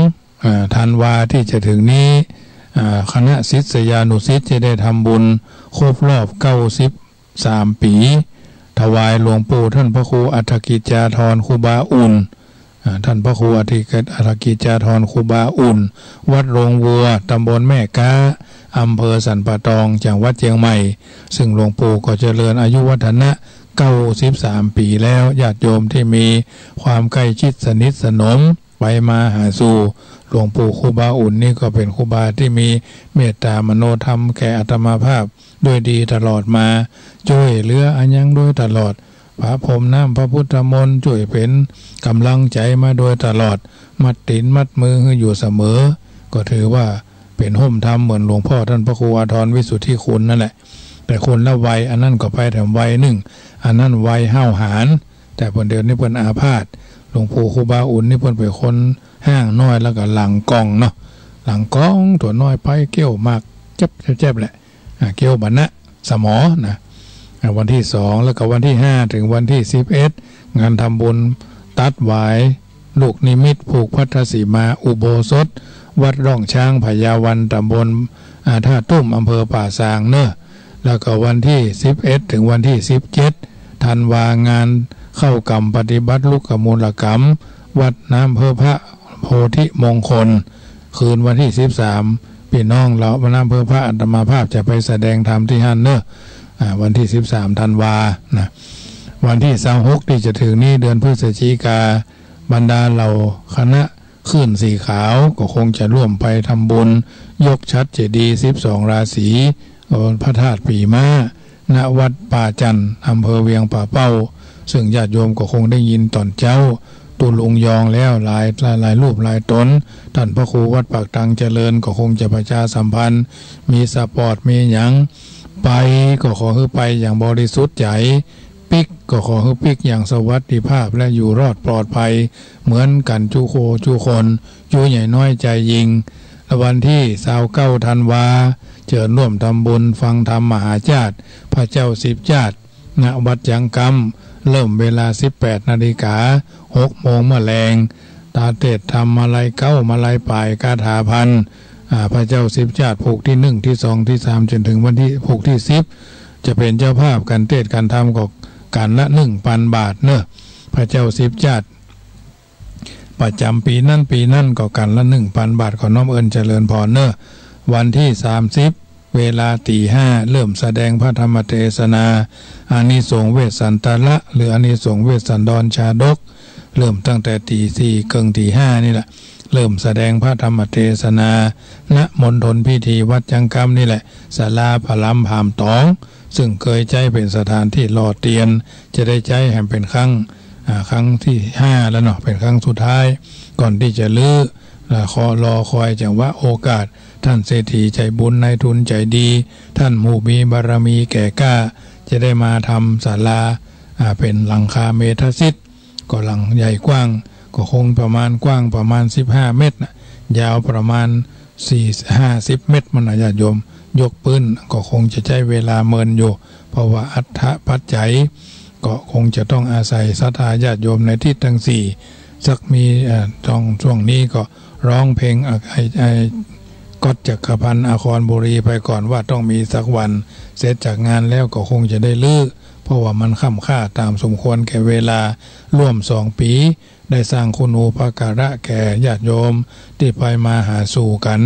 อ่า ธันวาตี้จะเถิงนี้ อ่า คณะศิษยานุศิษย์จะได้ทำบุญครบรอบเก้าสิบสามปี๋ ถวายหลวงปู่ต้านพระครูอัฏฐกิจจาธร ครูบาอุ่น อ่า ต้านพระครูอัฏฐกิจ อัฏฐกิจจาธร ครูบาอุ่น วัดโรงวัว ตำบลแม่ก๊า อำเภอสันป่าตอง จังหวัดเจียงใหม่ ซึ่งหลวงปู่ก็เจริญอายุวัฒนะเก้าสิบสามปี๋แล้ว ญาติโยมตี้มีความใกล้ชิดสนิทสนม ไปมาหาสู่ หลวงปู่ครูบาอุ่นนี่ก็เป๋นครูบาตี้มีเมตต๋ามโนธรรมแก่อาตมาภาพโดยดีตลอดมา จ้วยเหลืออะหยังโดยตลอด ประพรมน้ำพระพุทธมนต์ จ้วยเป๋นก๋ำลังใจ๋มาโดยตลอด มัดตี๋นมัดมือหื้ออยู่เสมอ ก็ถือว่าเป๋นฮ่มธรรมเหมือนหลวงพ่อต้านพระครูอาทรวิสุทธิคุณนั่นแหละ แต่คนละวัย อันนั้นก็ไปแถมวัยนึ่ง อันนั้นวัยห้าวหาญ แต่เปิ้นเดี๋ยวนี้เปิ้นอาพาธ หลวงปู่ครูบาอุ่นนี่เปิ้นเป๋นคนฮ่างน้อย แล้วก็หลังก่องเนาะ หลังก่องตั๋วน้อยไป เกี้ยวมาก แจ๊บแจ๊บแจ๊บแหละ อ่า เกี้ยวบ่านะ สมอนะ อ่า วันตี้สอง แล้วก็วันตี้ห้า เถิงวันตี้สิบเอ็ด งานทำบุญตัดหวายลูกนิมิตผูกพัทธสีมาอุโบสถ วัดร่องช้างพญาวัน ตำบล อ่า ท่าตุ้ม อำเภอป่าซางเนาะ แล้วก็วันตี้สิบเอ็ด เถิงวันตี้สิบเจ็ด ธันวา งานเข้ากรรมปฏิบัติลุกขมูลกรรม วัดน้ำเพิงพระโพธิมงคล คืนวันตี้สิบสาม ปี้น้องเหล่าน้ำเพิงพระอาตมาภาพจะไปแสดงธรรมตี้หั้นเนาะ อ่า วันตี้สิบสาม ธันวา นะ วันตี้ซาวหก ตี้จะเถิงนี้ เดือนพฤศจิกา บรรดาเหล่าคณะ คลื่นสีขาวก็คงจะร่วมไปทำบุญยกฉัตรเจดีย์สิบสองราศี เอ่อ พระธาตุปี๋ม้า ณ วัดป่าจั่น อำเภอเวียงป่าเป้า ซึ่งญาติโยมก็คงได้ยินต๋อนเจ๊า ตุ๊ลุงยองแล้วหลาย หลาย หลายรูปหลายต๋น ต้านพระครูวัดปากตังเจริญก็คงจะประชาสัมพันธ์ มีสปอร์ต มีหยัง ไปก็ขอหื้อไปอย่างบริสุทธิ์ใจ๋ ปิ๊กก็ขอหื้อปิ๊กอย่างสวัสดิภาพและอยู่รอดปลอดภัยเหมือนกั๋นจุโคจุคน จุใหญ่น้อยใจ๋ยิ่ง และวันตี้ซาวเก้า ธันวา เจิญร่วมทำบุญฟังธรรมมหาจาติ พระเจ้าสิบจาติ ณ วัดยังกำ เริ่มเวลาสิบแปดนาฬิกา หกโมงเมื่อแลง ต๋าเตสน์ธรรมาลัยเก๊า มาลัยป๋าย คาถาพัน อ่า พระเจ้าสิบจาติ ผูกตี้นึ่ง ตี้สอง ตี้สาม จ๋นเถิงวันตี้ ผูกตี้สิบ จะเป๋นเจ้าภาพก๋านเตสน์ก๋านธรรมก็ก๋านละหนึ่งปันบาทเนาะ พระเจ้าสิบจาติ ประจ๋ำปี๋นั้นปี๋นั้นก็ก๋านละหนึ่งปันบาท ขอน้อมเอิ้นเจริญพรเนาะ วันตี้สามสิบ เวลาตี๋ห้า เริ่มแสดงพระธรรมเตสนา อานิสงส์เวสสันตระ หรืออานิสงส์เวสสันดรชาดก เริ่มตั้งแต่ตี๋สี่เกิ่งตี๋ห้านี่แหละ เริ่มแสดงพระธรรมเตสนา ณ มณฑลพิธีวัดยังกำนี่แหละ ศาลาผาลำผามต๋อง ซึ่งเกยใจ๊เป๋นสถานตี้หล่อเตียน จะได้ใจ๊แหมเป๋นครั้ง อ่า ครั้งตี้ห้าแล้วเนาะ เป๋นครั้งสุดท้าย ก่อนตี้จะรื้อ อ่า ขอรอคอยจังหวะโอกาส ต้านเศรษฐีใจ๋บุญ นายทุนใจ๋ดี ต้านผู้มีบารมีแก่กล้า จะได้มาทำศาลา อ่า เป๋นหลังคาเมทศิษย์ ก็หลังใหญ่กว้าง ก็คงประมาณกว้างประมาณสิบห้าเมตรนะ ยาวประมาณสี่ ห้าสิบเมตร มันนะญาติโยม ยกปื๊นก็คงจะใจ๊เวลาเมินอยู่ เพราะว่าอัตถปัจจัย ก็คงจะต้องอาศัยศรัทธาญาติโยมในทิศตังสี่ สักมี เอ่อ ต้อง ช่วงนี้ก็ร้องเพลง อ่ะ ไอ้ ไอ้ ก๊อตจักรพันธ์ อาครบุรีไปก่อน ว่าต้องมีสักวัน เสร็จจากงานแล้วก็คงจะได้รื้อ เพราะว่ามันค่ำค่าต๋ามสมควรแก่เวลา ร่วมสองปี๋ ได้สร้างคุณูปการะแก่ญาติโยมตี้ไปมาหาสู่กั๋น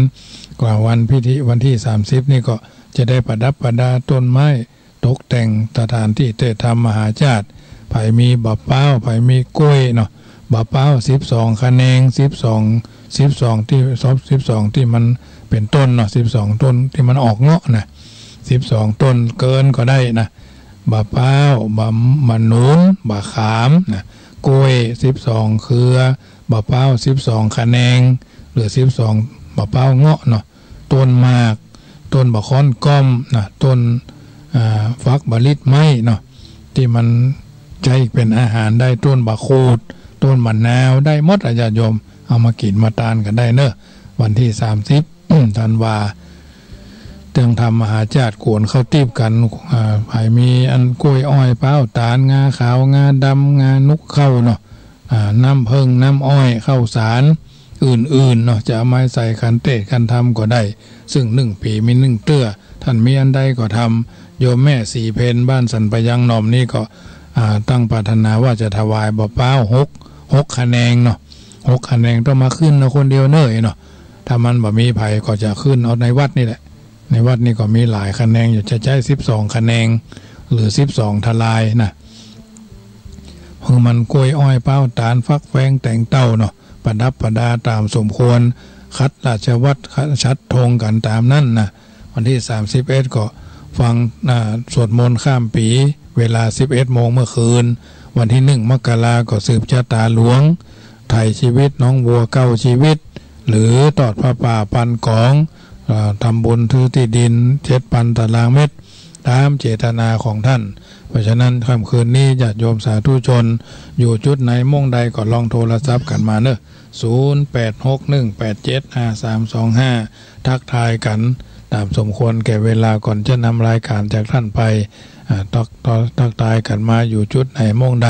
กว่าวันพิธีวันตี้สามสิบนี่ก็จะได้ประดับประดาต้นไม้ ตกแต่งสถานตี้เตสน์ธรรมมหาจาติ ใผมีบ่าป๊าว ใผมีก๊วยเนาะ บ่าป๊าวสิบสองขะแนง สิบสอง สิบสองตี้ สิบสองตี้มันเป๋นต้นเนาะ สิบสองต้นตี้มันออกเงาะนะ สิบสองต้นเกินก็ได้นะ บ่าป๊าว บ่า บ่าหนุน บ่าขามนะ ก๊วยสิบสองเครือ บ่าป๊าวสิบสองขะแนง หรือสิบสอง บ่าป๊าวเงาะเนาะ ต้นหมาก ต้นบ่าค้อนก้อมนะ ต้น อ่า ฝักบ่าลิดไม้เนาะ ตี้มันใจ๊เป๋นอาหารได้ ต้นบ่าขูด ต้นมะนาว ได้หมดอะญาติโยม เอามากิ๋นมาตานกั๋นได้เน่อ วันตี้สามสิบธันวา เตื้องธรรมมหาชาติ กวนข้าวตี๋กั๋น อ่า ใผมีอันกล้วยอ้อย พร้าว ต๋าล งาขาว งาดำ งานุกเข้าเนาะ อ่า น้ำเผิ้ง น้ำอ้อย ข้าวสาร อื่นๆ เนาะ จะเอามาใส่ขันเตศน์ขันธรรมก็ได้ ซึ่งนึ่งปี๋มีนึ่งเตื้อ ต้านมีอันใดก็ทำ โยมแม่ศรีเพญ บ้านสันปะยังหนอมนี้ก็ อ่า ตั้งปรารถนาว่าจะถวายบ่าพร้าวหก หกขะแนงเนาะ หกขะแนง ต้องมาขึ้นเอาคนเดียวเน่อเนาะ ถ้ามันบ่มีใผก็จะขึ้นเอาในวัดนี่แหละ ในวัดนี่ก็มีหลายขะแนงอยู่ จะใจ๊สิบสองขะแนง หรือสิบสองทลายนะ หื้อมันกล้วยอ้อย พร้าว ต๋าล ฟักแฟง แตงเต้าเนาะ ประดับประดาต๋ามสมควร ขัดราชวัตร ขัดฉัตรธงกั๋นต๋ามนั้นนะ วันตี้สามสิบเอ็ดก็ฟัง อ่า สวดมนต์ข้ามปี๋ เวลาสิบเอ็ดโมงเมื่อคืน วันตี้หนึ่งมกราก็สืบชะตาหลวง ไถ่ชีวิตน้องวัวเก้าชีวิต หรือตอดผ้าป่าปันก๋อง อ่า ทำบุญซื้อตี้ดินเจ็ดปันตารางเมตร ต๋ามเจตนาของต้าน เพราะฉะนั้นค่ำคืนนี้ญาติโยมสาธุชน อยู่จุดไหนม่วงใดก็ลองโทรศัพท์กั๋นมาเน่อ ศูนย์แปดหกหนึ่งแปดเจ็ดห้าสามสองห้า ทักทายกั๋นต๋ามสมควรแก่เวลาก่อนจะนำรายก๋านจากต้านไป อ่า ทัก ทัก ทักทายกั๋นมาอยู่จุดไหนม่วงใด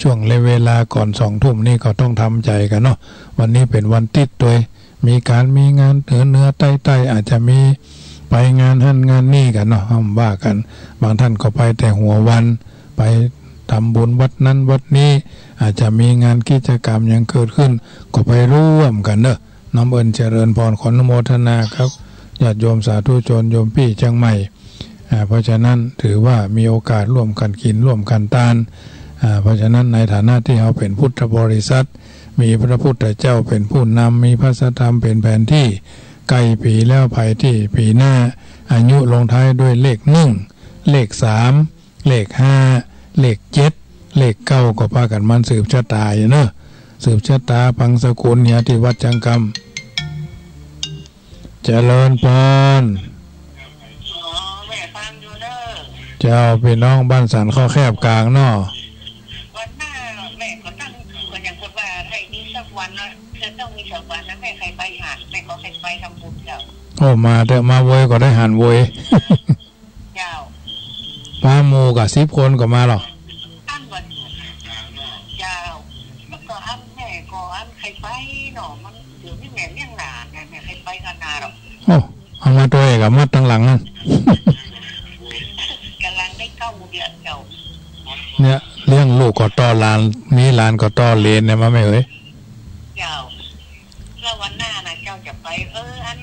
ช่วงเวลาก่อนสองทุ่มนี่ก็ต้องทำใจ๋กั๋นเนาะ วันนี้เป๋นวันติ๊ดตวย มีก๋านมีงานเหนือเหนือใต้ใต้ อาจจะมีไปงานหั้นงานนี่กั๋นเนาะ เฮาบ่ว่ากั๋น บางต้านก็ไปแต่หัววัน ไปทำบุญวัดนั้นวัดนี้ อาจจะมีงานกิจกรรมหยังเกิดขึ้น ก็ไปร่วมกั๋นเน่อ น้อมเอิ้นเจริญพร ขออนุโมทนากับญาติโยมสาธุชน โยมปี้เจียงใหม่ อ่า เพราะฉะนั้นถือว่ามีโอกาสร่วมกั๋นกิ๋นร่วมกั๋นตาน อ่า เพราะฉะนั้นในฐานะตี้เฮาเป๋นพุทธบริษัท มีพระพุทธเจ้าเป๋นผู้นำ มีพระสัทธรรมเป๋นแผนตี้ ใก้ปี๋แล้ว ใผตี้ปี๋หน้า อายุลงท้ายด้วยเลขหนึ่ง เลขสาม เลขห้า เลขเจ็ด เลขเก้า ก็ปากั๋นมันสืบชะตาอยู่เน่อ สืบชะตาฝังสกุลเหียตี้วัดจังกำ เจริญพร อ๋อ แม่ฟังอยู่เน่อ เจ้า ปี้น้องบ้านสันข้าวแคบกลางเนาะ วันหน้าแม่ก็ตั้ง ก็ยังคิดว่าใค่มีสักวันนะ จะต้องมีสักวันนะ แม่ใค่ไปหั้น แม่ก็ใค่ไปทำบุญเจ้า โอ้ มาเต๊อะ มาโวยก็ได้หันโวย เจ้า ปาหมู่กะสิบคนก็มาหรอก อันวัน เจ้า แล้วก็อันแม่ก็อันใค่ไปเนาะ มันเดี๋ยวนี้แม่เลี้ยงหลานไง แม่ใค่ไปกั๋นนาหรอก โอ้ เอามาตวยกะหมดตังหลังนั้น ก๋ำลังได้เก้าเดือนเจ้า เนี่ย เลี้ยงลูกก็ต่อหลาน มีหลานก็ต่อเหลนเนี่ย มาแม่เอ๋ย เจ้า แล้ววันหน้านะเจ้าจะไป เออ อัน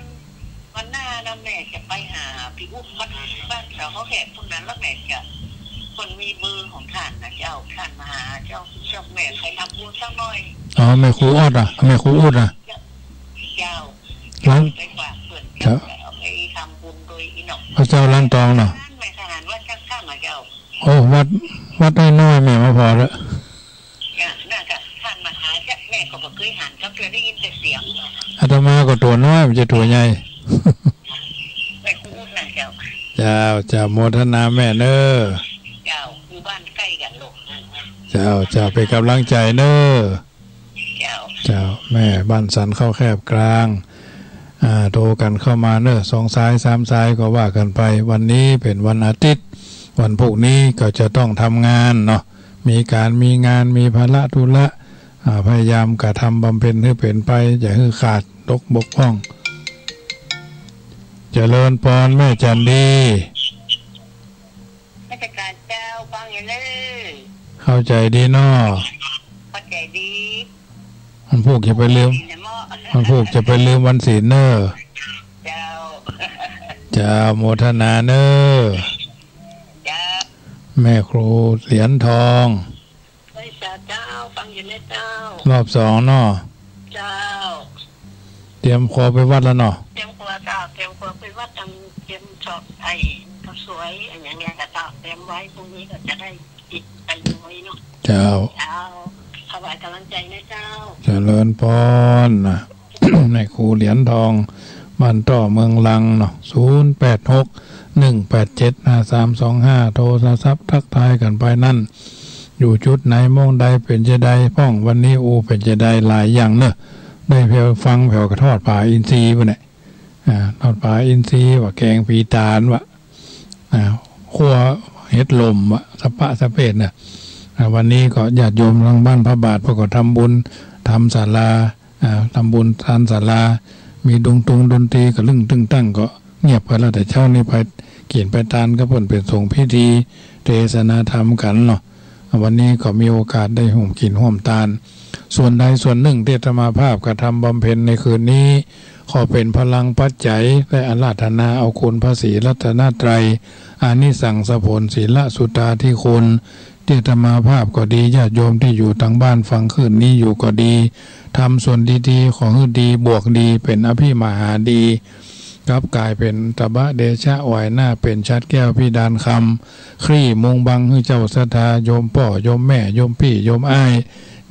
วันหน้านะแม่จะไปหาปี้อุ๊ดวัดบ้านสันข้าวแคบปุ้นนั้น แล้วแม่จะ เปิ้นมีเบอร์ของต้านนะเจ้า ต้านมาหาเจ้า เจ้าแม่ใค่ทำบุญสักหน่อย อ๋อ แม่ครูอุ๊ดอะ แม่ครูอุ๊ดอะ เจ้า เจ้า หลัง ไปฝากเปิ้น เจ้า เจ้า เอาไปทำบุญโดยอีหนอก พระเจ้าล้านตองเนาะ แม่ทหารวัดจักค่ำอะเจ้า โอ้ วัด วัดน้อยๆ แม่มาผ่อเต๊อะ น่ะ น่ะกะต้านมาหาเจ้า แม่ก็บ่เกยหันจักเตื้อ ได้ยินแต่เสียง อาตมาก็ตั๋วน้อย บ่ใจ้ตั๋วใหญ่ แม่ครูอุ๊ดนะเจ้า เจ้า เจ้า โมทนาแม่เน่อ เจ้า อยู่บ้านใก้กั๋นลูก เจ้า เจ้า เป๋นก๋ำลังใจ๋เน่อ เจ้า เจ้า แม่บ้านสันข้าวแคบกลาง อ่า โทรกั๋นเข้ามาเน่อ สองสาย สามสายก็ว่ากั๋นไป วันนี้เป๋นวันอาทิตย์ วันพูกนี้ก็จะต้องทำงานเนาะ มีก๋าน มีงาน มีภาระธุระ อ่า พยายามกระทำบำเพ็ญหื้อเป๋นไป อย่าหื้อขาดตกบกพร่อง เจริญพรแม่จันดี นมัสก๋านเจ้า ฟังอยู่เน่อ เข้าใจ๋ดีเนาะ เข้าใจ๋ดี วันพูกจะไปลืม ศีลเนาะ วันพูกจะไปลืมวันศีลเน่อ เจ้า เจ้า โมทนาเน่อ เจ้า แม่ครูเหรียญทอง ไหว้สาเจ้า ฟังอยู่เน่อเจ้า รอบสองเนาะ เจ้า เตรียมครัวไปวัดแล้วเนาะ เตรียมครัวเจ้า เตรียมครัวไปวัด อันเตรียมสอบไอ้ข้าวสวย อันอย่างเนี้ยเจ้า เตรียมไว้ พรุ่งนี้ก็จะได้ติดไปด้วยเนาะ เจ้า เจ้า ถวายก๋ำลังใจ๋นะเจ้า เจริญพรนะ แม่ครูเหรียญทอง บ้านต้อ เมืองลังเนาะ ศูนย์แปดหกหนึ่งแปดเจ็ดห้าสามสองห้า โทรศัพท์ทักทายกั๋นไปนั้น อยู่จุดไหนหม้องใดเป๋นจาใด พ่องวันนี้อู้เป๋นจาใด หลายอย่างเน่อ ได้แผวฟังแผวกระทอดปลาอินทรีย์ปุ้นแหละ อ่า ทอดปลาอินทรีย์ ว่าแกงผีต๋าน ว่า อ่า คั่วเห็ดลม ว่าสะปะสะเปดเน่อ อ่า วันนี้ก็ญาติโยมตังบ้านพระบาทเปิ้นก็ทำบุญ ทำศาลา อ่า ทำบุญตานศาลา มีดนตรงดนตรีกระลึ้งตึ้งตั้ง ก็เงียบกั๋นแล้ว แต่เจ๊านี้ไปกิ๋นไปตานกับเปิ้น เป๋นสงฆ์พิธีเตสนาธรรมกั๋นเนาะ วันนี้ก็มีโอกาสได้ฮ่วมกิ๋นฮ่วมตาน ส่วนใดส่วนนึ่งตี้อาตมาภาพกระทำบำเพ็ญในคืนนี้ ขอเป๋นพลังปัจจัย และอาราธนาเอาคุณพระศรีรัตนตรัย อานิสังสผล ศีลสุตตาธิคุณ ตี้อาตมาภาพก็ดี ญาติโยมตี้อยู่ตังบ้านฟังคืนนี้อยู่ก็ดี ทำส่วนดีๆ ขอหื้อดี บวกดี เป๋นอภิมหาดี กลับก๋ายเป๋นตบะเดชะ ไหว้หน้าเป๋นฉัตรแก้วพิดานคำ คลี่มุงบังหื้อเจ้าศรัทธา โยมป้อ โยมแม่ โยมปี้ โยมอ้าย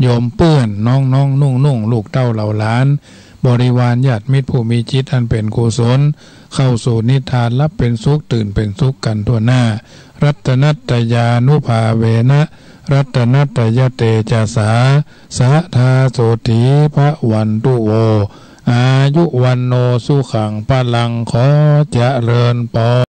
โยมเปื้อน น้องๆ นุ่งๆ ลูกเต้าเหล่าหลาน บริวารญาติมิตรผู้มีจิตอันเป๋นกุศล เข้าสู่นิพพานหลับเป๋นสุข ตื่นเป๋นสุขกั๋นทั่วหน้า รัตนัตตยานุภาเวนะ รัตนัตตยเตจสา สะทาโสตถีภะวันตุโว อายุวัณโณสุขังพะลัง ขอเจริญปอน